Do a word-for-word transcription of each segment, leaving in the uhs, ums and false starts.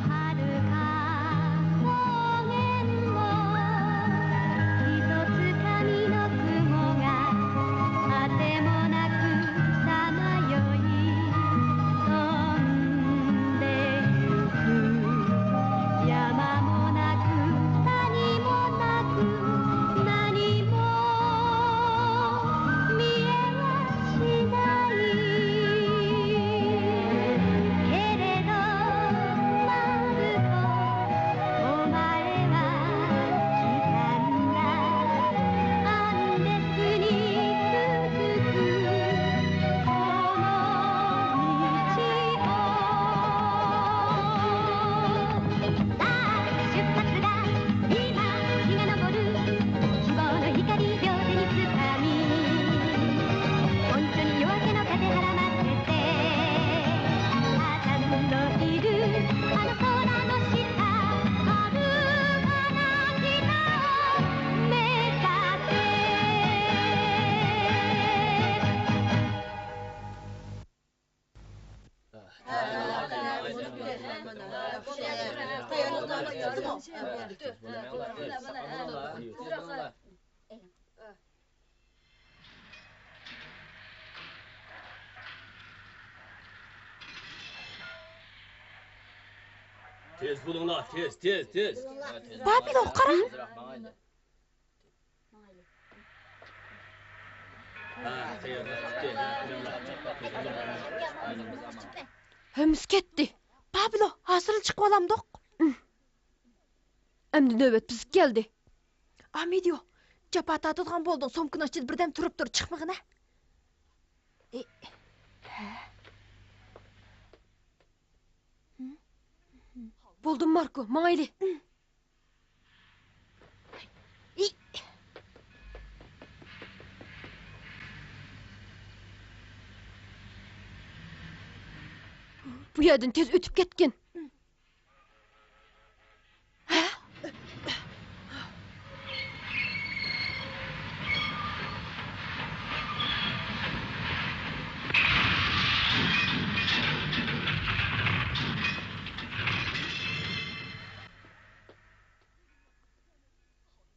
はるか草原を一つかみの雲があてもなくさまよい飛んでゆく。山もなく谷もなく何も見えはしないけれど、マルコ、お前は来たんだ。アンデスに続くこの道を。さあ、出発だ。今、日が昇る。希望の光、両手につかみ、本当に夜明けの風はらませて、あたんといるあの空の下、遥かな北を目指せ。تېز بولۇڭلار، تېز، تېز، تېز. بابىلو، قارا! ھەممىسى كەتتى. بابىلو، ھازىرلا چىقىۋالامدۇق. ئەمدى نۆۋەت بىزگە كەلدى. ئامىدىيو، جاپا تارتىدىغان بولدۇڭ، سومكىنىڭ ئىچىدە بىردەم تۇرۇپ تۇر، چىقمىغىنە. بولدۇم، ماركو، ماڭايلى. بۇ يەردىن تېز ئۆتۈپ كەتكىن.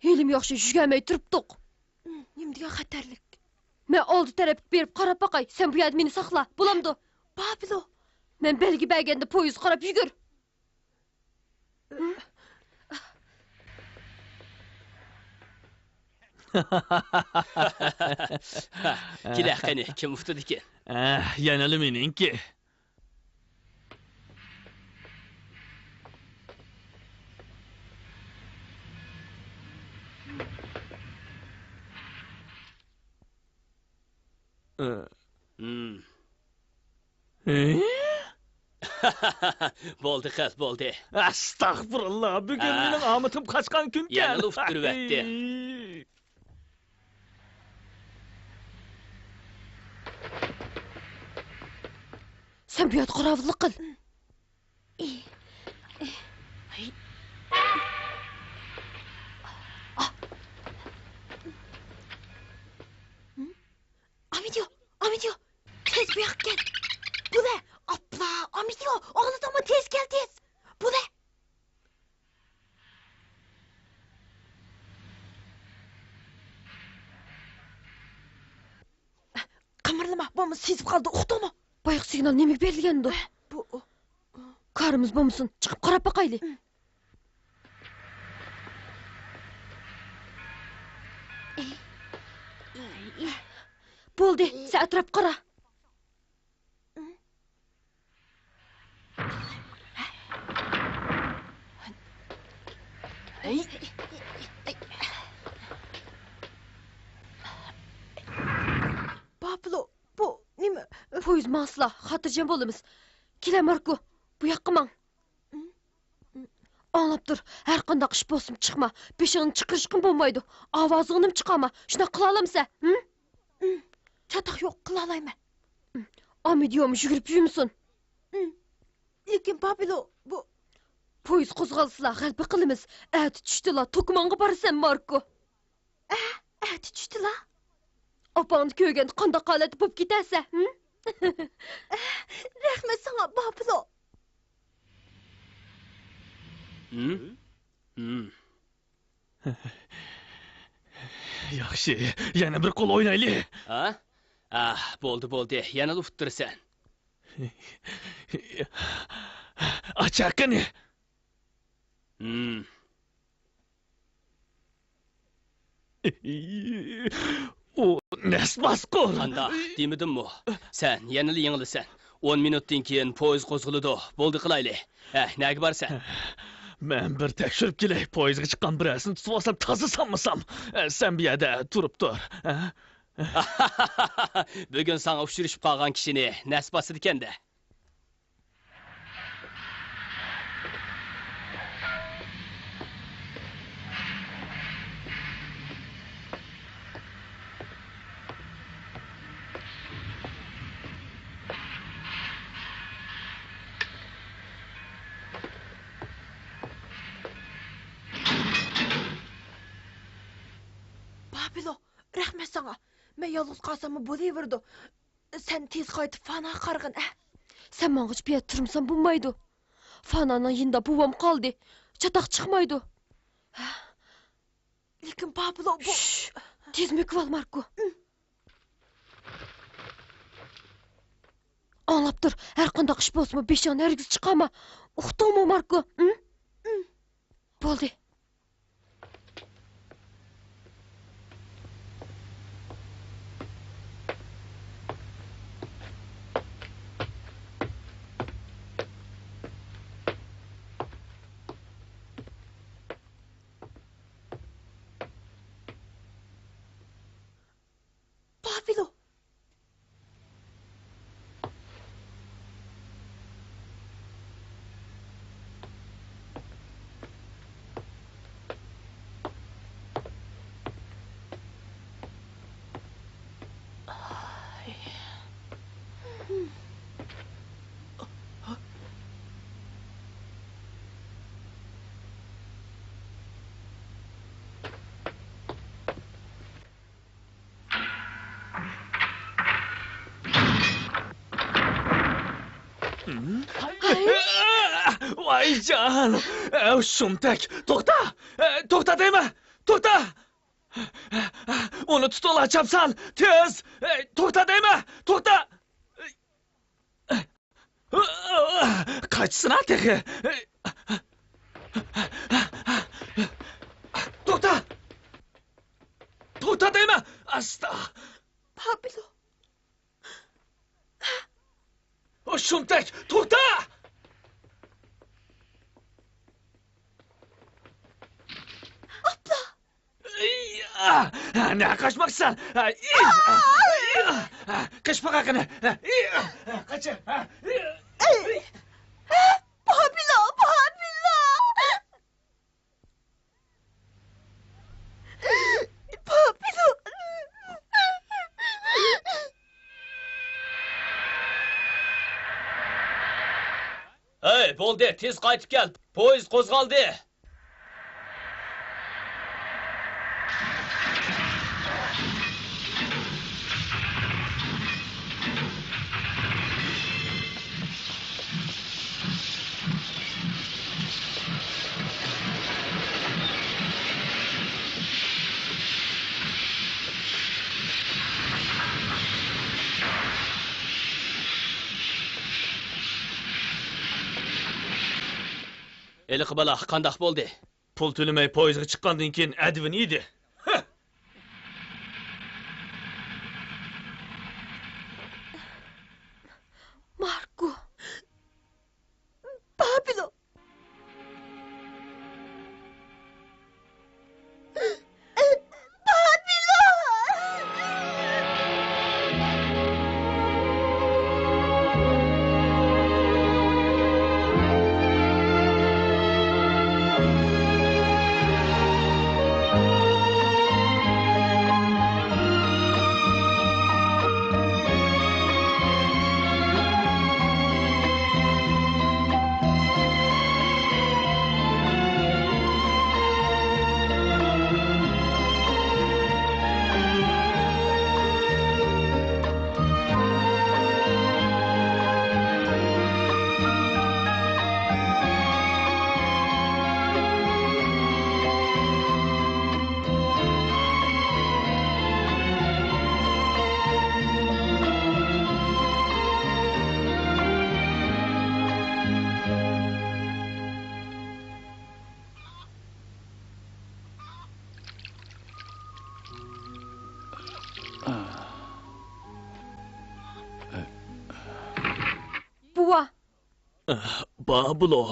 ھېلىمۇ ياخشى يۈگۈرمەي تۇرۇپتۇق. نېمە دېگەن خەتەرلىك. مەن ئالدى تەرەپكە بېرىپ قاراپ باقاي، سەن بۇ يەردە مېنى ساقلا، بولامدۇ؟ بابىلو! مەن بەلگە بەرگەندە پويىزغا قاراپ يۈگۈر. كېلە قېنى، كىم ئۇتىدىكىن؟ ئەھ، يەنىلا مېنىڭكى. ئى. ھىم. ھە؟ بولدى، قىز، بولدى. ئەستەغپۇرۇللا، بۈگۈن ھە. مېنىڭ ئامىتىم قاچقان كۈنكەن. يەنىلا ئۇتتۇرۇۋەتتى. سەن بۇ يەردە قاراۋۇللۇق قىل. ئامىدىيو، ئامىدىيو، تېز بۇ ياققا كەل. بولە، ئاپلا، ئامىدىيو، ئاڭلىدىڭمۇ؟ تېز كەل، تېز. بولە. قىمىرلىما، بولمىسا سېزىپ قالىدۇ، ئۇقتۇڭمۇ؟ بايىقى سىگنال نېمىگە بېرىلگەندۇ؟ بۇ، ئۇ، ئۇ. كارىمىز بولمىسۇن، چىقىپ قاراپ باقايلى. بولدى، سەن ئەتراپقا قارا. بابلو، بۇ نېمە؟ پويىز ماڭسىلا، خاتىرجەم بولىمىز. كېلە، ماركو، بۇ ياققا ماڭ. ئاڭلاپ تۇر، ھەرقانداق ئىش بولسىمۇ چىقما. بېشىڭنى چىقىرىشقىمۇ بولمايدۇ. ئاۋازىڭنىمۇ چىقارما. شۇنداق قىلالامسەن؟ ھىم؟ چاتاق يوق، قىلالايمەن. ئامىدىيومۇ يۈگۈرۈپ يۈرمىسۇن. لېكىن، بابلو، بۇ. پويىز قوزغالسىلا، غەلىبە قىلىمىز. ئەتە چۈشتىلا توكمانغا بارىسەن، ماركو. ئە، ئەتە چۈشتىلا؟ ئاپاڭنى كۆرگەندە قانداق ھالەتتە بولۇپ كېتەرسەن، ھىم؟ رەھمەت ساڭا، باپلو. ھىم؟ ھىم. ياخشى، يەنە بىر قول ئوينايلى. ھە؟ ئاھ، بولدى، بولدى، يەنىلا ئۇتتۇرىسەن. ئاچ قېنى. ھىم. ئۇ نەس باسقۇر. قانداق، دېمىدىممۇ؟ سەن يەنىلا يېڭىلىسەن. ئون مىنۇتتىن كېيىن پويىز قوزغىلىدۇ. بولدى، قىلايلى. ھە، نەگە بارىسەن؟ مەن بىر تەكشۈرۈپ كېلەي. پويىزغا چىققان بىر رەسىمنى تۇتۇۋالسام تازا سانمىسام. سەن بۇ يەردە تۇرۇپ تۇر. ھە؟ بۈگۈن ساڭا ئۇچرىشىپ قالغان كىشىنى نەس باسىدىكەن-دە. باپلو، رەھمەت ساڭا. مەن يالغۇز قالساممۇ بولۇۋېرىدۇ. سەن تېز قايتىپ فاناغا قارىغىن، ئە. سەن ماڭغۇچە بۇ يەردە تۇرمىسام بولمايدۇ. فانانىڭ يېنىدا بوۋام قالدى. چاتاق چىقمايدۇ. لېكىن باپلو بۇ. شش! تېز مۆكۈۋال، ماركو. ئاڭلاپ تۇر، ھەرقانداق ئىش بولسىمۇ بېشىڭنى ھەرگىز چىقارما. ئۇقتۇڭمۇ، ماركو؟ ھىم؟ بولدى. باپلو! ۋايجان! ئەو شۇمتەك! توختا! توختا دەيمەن! توختا! ئۇنى تۇتۇڭلار، چاپسان! تېز! توختا دەيمەن! توختا! قاچسىنا تېخى! توختا! توختا دەيمەن! ئاستا! باپلو! ئۇ شۇمتەك! توختا! ئاپلا! ئىي، ئا، نە قاچماقچىسەن؟ ئىي، ئا، ئىي، ئا، قېچىپ باقاي قېنى. ئىي، ئا، قاچ. ئىي، ئا. باپلو، باپلو! باپلو! ھەي، بولدى، تېز قايتىپ كەل. پويىز قوزغالدى. ھېلىقى بالا قانداق بولدى؟ پۇل تۆلىمەي پويىزغا چىققاندىن كېيىن ئەدىۋىنى يېدى. ھە! ماركو. باپلو. باپلو. بار. بابلو.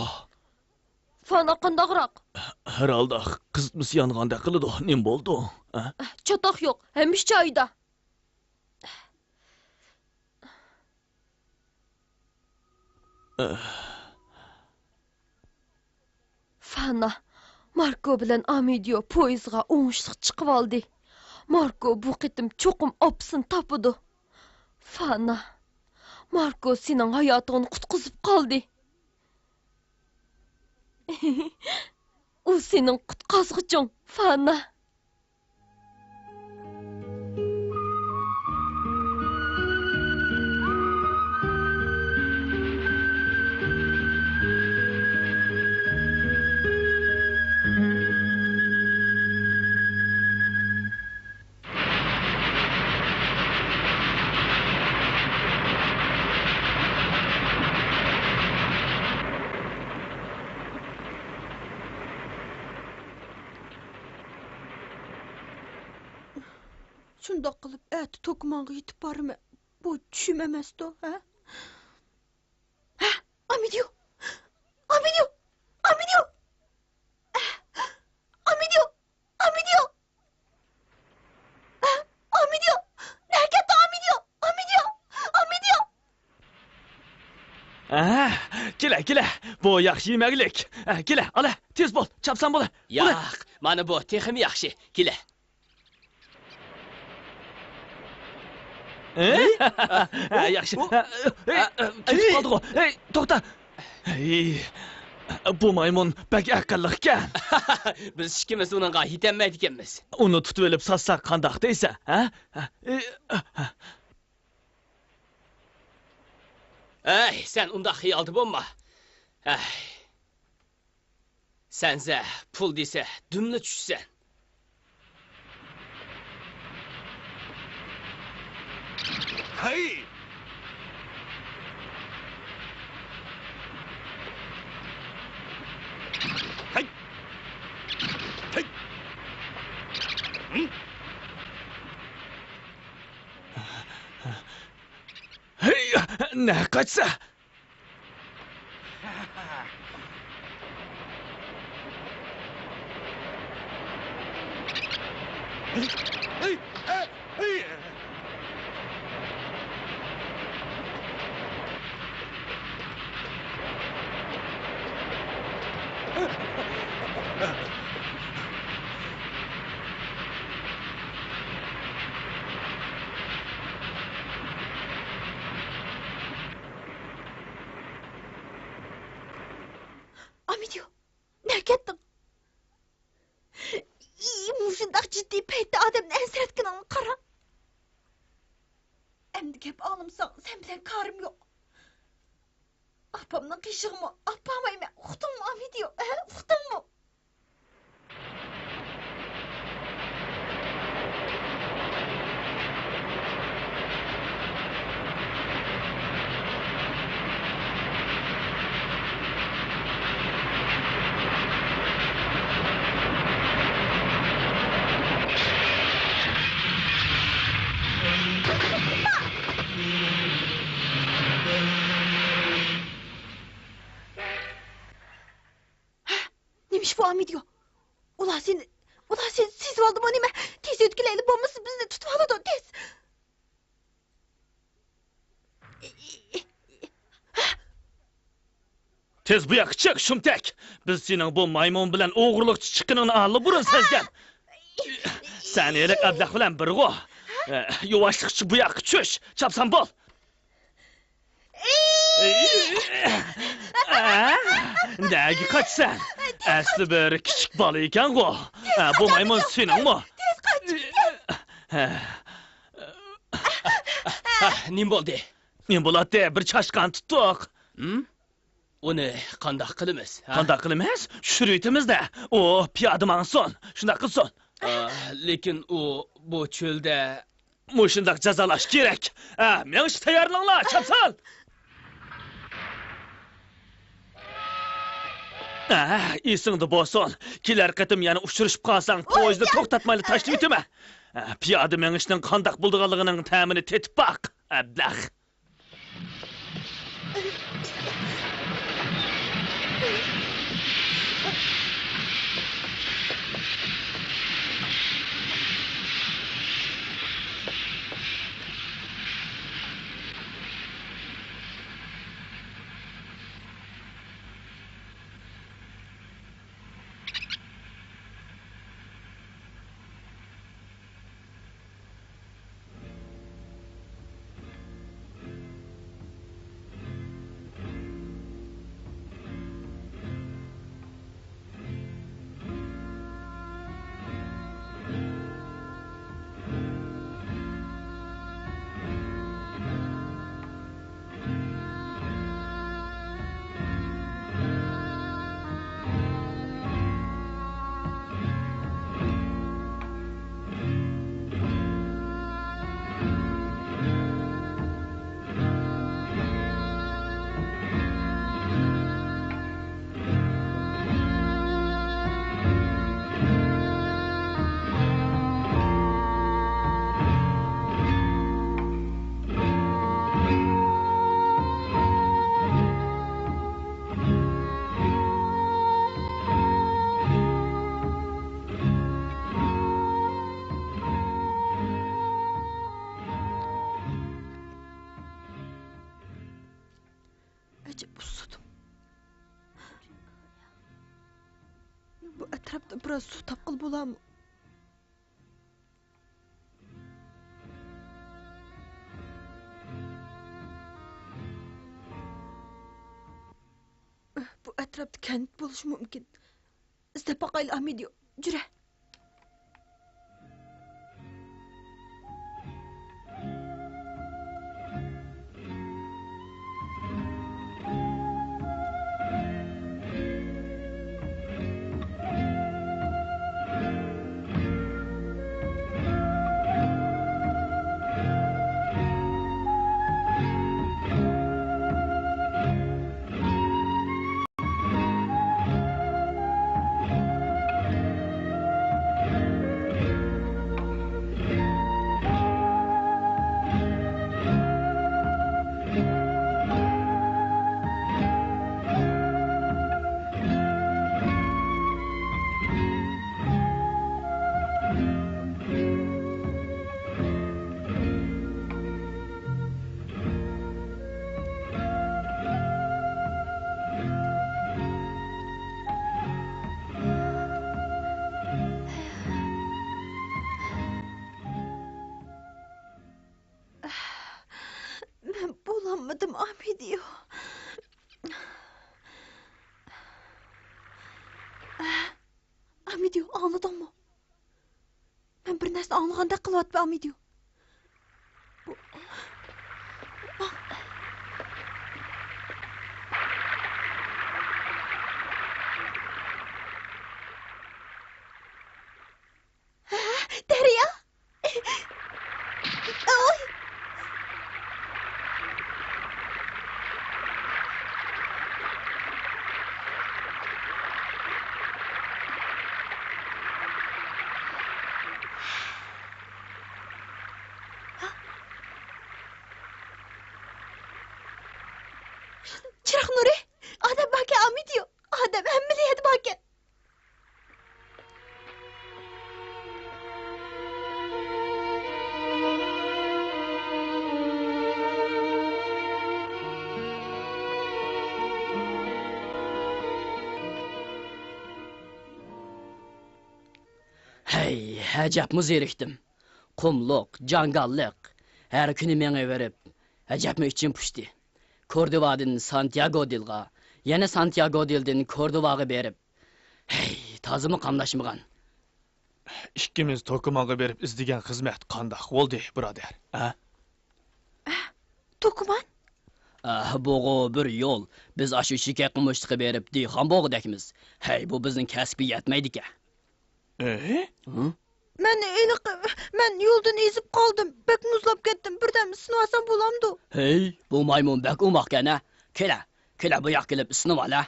فانا قانداقراق؟ ھەر ھالدا قىزىتمىسى يانغاندەك قىلىدۇ. نېمە بولدۇ؟ چاتاق يوق، ھەممە ئىش جايىدا. فانا، ماركو بىلەن ئامېدىيو پويىزغا ئوڭۇشلۇق چىقىۋالدى. ماركو بۇ قېتىم چوقۇم ئاپىسىنى تاپىدۇ. فانا، ماركو سېنىڭ ھاياتىڭنى قۇتقۇزۇپ قالدى. ئۇ سېنىڭ قۇتقازغۇچۇڭ، فانا. شۇنداق قىلىپ ئەتە توكمانغا يېتىپ بارىمەن. بۇ چۈشۈم ئەمەستۇ، ھە؟ ھە، ئامىدىيو! ئامىدىيو! ئامىدىيو! ئامىدىيو! ئامىدىيو! ئامىدىيو! نەگە كەتتىڭ، ئامىدىيو؟ ئامىدىيو! ئامىدىيو! ھە، كېلە، كېلە. بۇ ياخشى يېمەكلىك. ھە، كېلە، ئالە، تېز بول، چاپسان بول. ياق، مانا بۇ تېخىمۇ ياخشى. كېلە. ھە؟ ھە، ياخشى. ھە، ھە، ھە، كېتىپ قالدىغۇ. ھەي، توختا. ھەي، بۇ مايمۇن بەك ئەقىللىق ئىكەن. بىز ئىككىمىز ئۇنىڭغا يېتەلمەيدىكەنمىز. ئۇنى تۇتۇۋېلىپ ساتساق قانداق دەيسەن، ھە؟ ھە، ھە، ھە. ھەي، سەن ئۇنداق خىيالدا بولما. ھەي. سەنسە پۇل دېسە دۈملا چۈشىسەن. ھەي! ھەي! ھەي! ھەي! نە قاچسا؟ ئامىدىيو، نەگە كەتتىڭ؟ ئى، مۇشۇنداق جىددىي پەيتتە ئادەمنى ئەنسىرەتكىنىڭگە قارا. ئەمدى گەپ ئاڭلىمىساڭ، سەن بىلەن كارىم يوق. ئاپامنىڭ قېشىغىمۇ ئاپارمايمەن. ئۇقتۇڭمۇ، ئامىدىيو؟ ھە، ئۇقتۇڭمۇ؟ نېمە ئىش بۇ، ئامىدىيو؟ ئۇلار سېنى، ئۇلار سېنى سېزىۋالدىمۇ نېمە؟ تېز ئۆتكىلەيلى، بولمىسا بىزنى تۇتۇۋالىدۇ، تېز! تېز بۇ ياققا چىق، شۇمتەك! بىز سېنىڭ بۇ مايمۇن بىلەن ئوغرىلىقچە چىققىنىڭنى ئاللىبۇرۇن سەزگەن. سەن ھېلىقى ئەبلەخ بىلەن بىرغۇ. يۇۋاشلىقچە بۇ ياققا چۈش، چاپسان بول. ئە؟ نەگە قاچىسەن؟ ئەسلى بىر كىچىك بالا ئىكەنغۇ. ئە، بۇ مايمۇن سېنىڭمۇ؟ تېز قاچ! ھە. ھە، نېمە بولدى؟ نېمە بولاتتى؟ بىر چاشقان تۇتتۇق. ھىم؟ ئۇنى قانداق قىلىمىز، ھە؟ قانداق قىلىمىز؟ چۈشۈرۈۋېتىمىز-دە. ئۇ پىيادە ماڭسۇن. شۇنداق قىلسۇن. ئا، لېكىن ئۇ بۇ چۆلدە. مۇشۇنداق جازالاش كېرەك. ھە، مېڭىشقا تەييارلىنىڭلار، چاپسان! ھە، ئېسىڭدە بولسۇن. كېلەر قېتىم يەنە ئۇچرىشىپ قالساڭ، پويىزنى توختاتمايلا تاشلىۋېتىمەن. ھە، پىيادە مېڭىشنىڭ قانداق بولىدىغانلىقىنىڭ تەمىنى تېتىپ باق، ئەبلەخ. ئەجەب ئۇسسىدىم. بۇ ئەتراپتا بىراز سۇ تاپقىلى بولامۇ؟ بۇ ئەتراپتا كەنت بولۇشى مۇمكىن. ئىزدەپ باقايلى، ئامىدىيو. جۈرە. مەن بولالمىدىم، ئامىدىيو. ئامىدىيو، ئاڭلىدىڭمۇ؟ مەن بىر نەرسە ئاڭلىغاندەك قىلىۋاتىمەن، ئامىدىيو. بۇ، ھە، دەريا! ئوي! چىراغ نۇرى! ئادەم باركەن، ئامىدىيو! ئادەم ھەممىلا يەردە باركەن! ھەي، ئەجەبمۇ زېرىكتىم. قۇملۇق، جاڭگاللىق. ھەر كۈنى مېڭىۋېرىپ، ئەجەبمۇ ئىچىم پۇشتى. كوردوۋادىن سانتياگو دىلغا، يەنە سانتياگو دىلدىن كوردوۋاغا بېرىپ، ھەي، تازىمۇ قاملاشمىغان. ئىككىمىز توكۇمانغا بېرىپ ئىزدىگەن خىزمەت قانداق بولدى، بۇرادەر؟ ھە؟ توكۇمان؟ ئە، بۇغۇ بىر يول. بىز ئاشۇ شىكەر قومۇشلۇققا بېرىپ دېھقان بولغۇدەكمىز. ھەي، بۇ بىزنىڭ كەسپىي يەتمەيدىكەن. ئى؟ ھە؟ مەن ھېلىقى، مەن يولدىن ئېزىپ قالدىم. بەك مۇزلاپ كەتتىم. بىردەم ئىسسىنىۋالسام بولامدۇ؟ ھەي، بۇ مايمۇن بەك ئوماقكەن ھە. كېلە، كېلە، بۇ ياققا كېلىپ ئىسسىنىۋال ھە.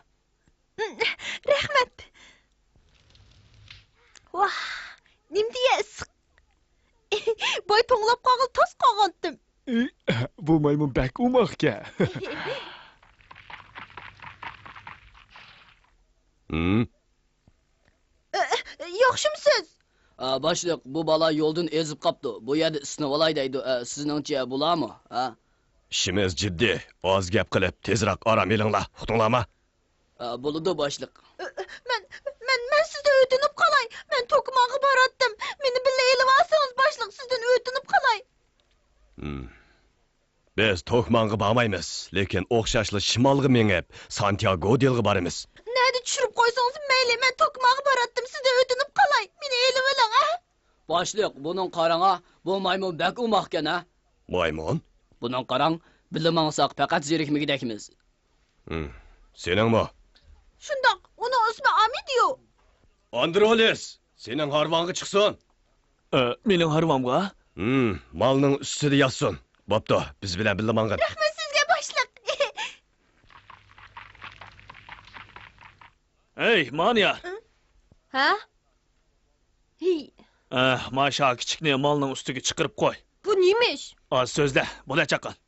رەھمەت. ۋاھ، نېمە دېگەن ئىسسىق. باي توڭلاپ قالغىلى تاس قالغانتىم. ئى، بۇ مايمۇن بەك ئوماقكەن. ھىم؟ ئە، ياخشىمۇسىز؟ ئا، باشلىق، بۇ بالا يولدىن ئېزىپ قاپتۇ. بۇ يەردە ئىسسىنىۋالاي دەيدۇ. ئە، سىزنىڭچە بولارمۇ؟ ھە؟ ئىشىمىز جىددىي. ئاز گەپ قىلىپ، تېزراق ئارام ئېلىڭلار. ئۇقتۇڭلارمۇ؟ ئا، بولىدۇ، باشلىق. ئە، مەن، مەن، مەن سىزدىن ئۆتۈنۈپ قالاي. مەن توكمانغا باراتتىم. مېنى بىللە ئېلىۋالسىڭىز، باشلىق، سىزدىن ئۆتۈنۈپ قالاي. ھىم. بىز توكمانغا بارمايمىز، لېكىن ئوخشاشلا شىمالغا مېڭىپ، سانتياگو دېلىغا بارىمىز. نەدە چۈشۈرۈپ قويسىڭىز مەيلى، مەن توكمانغا باراتتىم، سىزدىن ئۆتۈنۈپ قالاي، مېنى ئېلىۋېلىڭ، ھە؟ باشلىق، بۇنىڭ قاراڭا، بۇ مايمۇن بەك ئوماقكەن، ھە؟ مايمۇن؟ بۇنىڭ قاراڭ، بىللە ماڭساق پەقەت زېرىكمىگۈدەكمىز. ھىم. سېنىڭمۇ؟ شۇنداق، ئۇنىڭ ئىسمى ئامىدىيو. ئاندرولىس، سېنىڭ ھارۋاڭغا چىقسۇن. ئە، مېنىڭ ھارۋامغا؟ ھىم، مالنىڭ ئۈستىدە ياتسۇن. بوپتۇ، بىز بىلەن بىللە ماڭغىن. رەھمەت سىزگە، باشلىق. ھەي، مانىيار. ھە؟ ھىي. ئە، مانا شۇ كىچىكنى مالنىڭ ئۈستىگە چىقىرىپ قوي. بۇ نېمە ئىش؟ ئاز سۆزلە، بولە چاققان.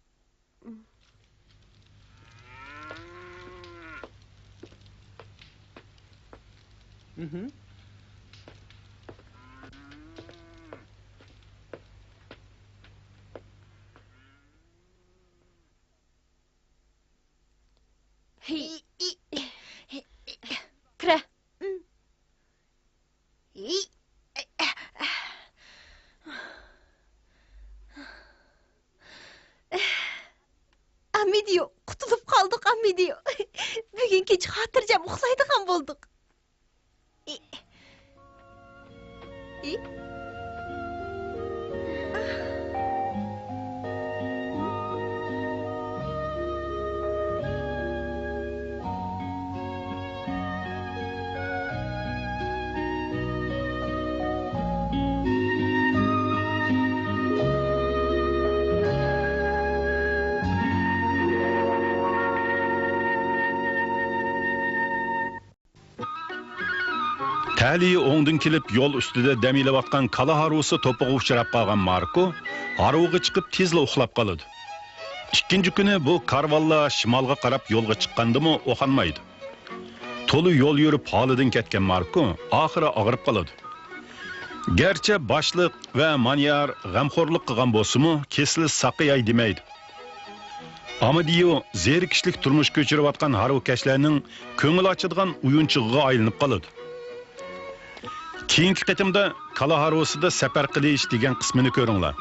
كىرە. ئامىدىيو، قۇتۇلۇپ قالدۇق، ئامىدىيو. بۈگۈن كېچە خاتىرجەم ئۇخلايدىغان بولدۇق. تەلىيى ئوڭدىن كېلىپ، يول ئۈستىدە دەم ئېلىۋاتقان كالا ھارۋىسى توپىغا ئۇچراپ قالغان ماركو ھارۋىغا چىقىپ، تېزلا ئۇخلاپ قالىدۇ. ئىككىنچى كۈنى بۇ كارۋانلار شىمالغا قاراپ يولغا چىققاندىمۇ ئوخانمايدۇ. تولا يول يۈرۈپ ھالىدىن كەتكەن ماركو ئاخىرى ئاغرىپ قالىدۇ. گەرچە باشلىق ۋە مانيار غەمخورلۇق قىلغان بولسىمۇ، كېسىلى ساقىياي دېمەيدۇ. ئامىدىيو زېرىكىشلىك تۇرمۇش كۆچۈرۈۋاتقان ھارۋىكەشلەرنىڭ كۆڭۈل ئاچىدىغان ئويۇنچۇقىغا ئايلىنىپ قالىدۇ. كېيىنكى قېتىمدا كالا ھارۋىسىدا سەپەر قىلىش دېگەن قىسمىنى كۆرۈڭلار.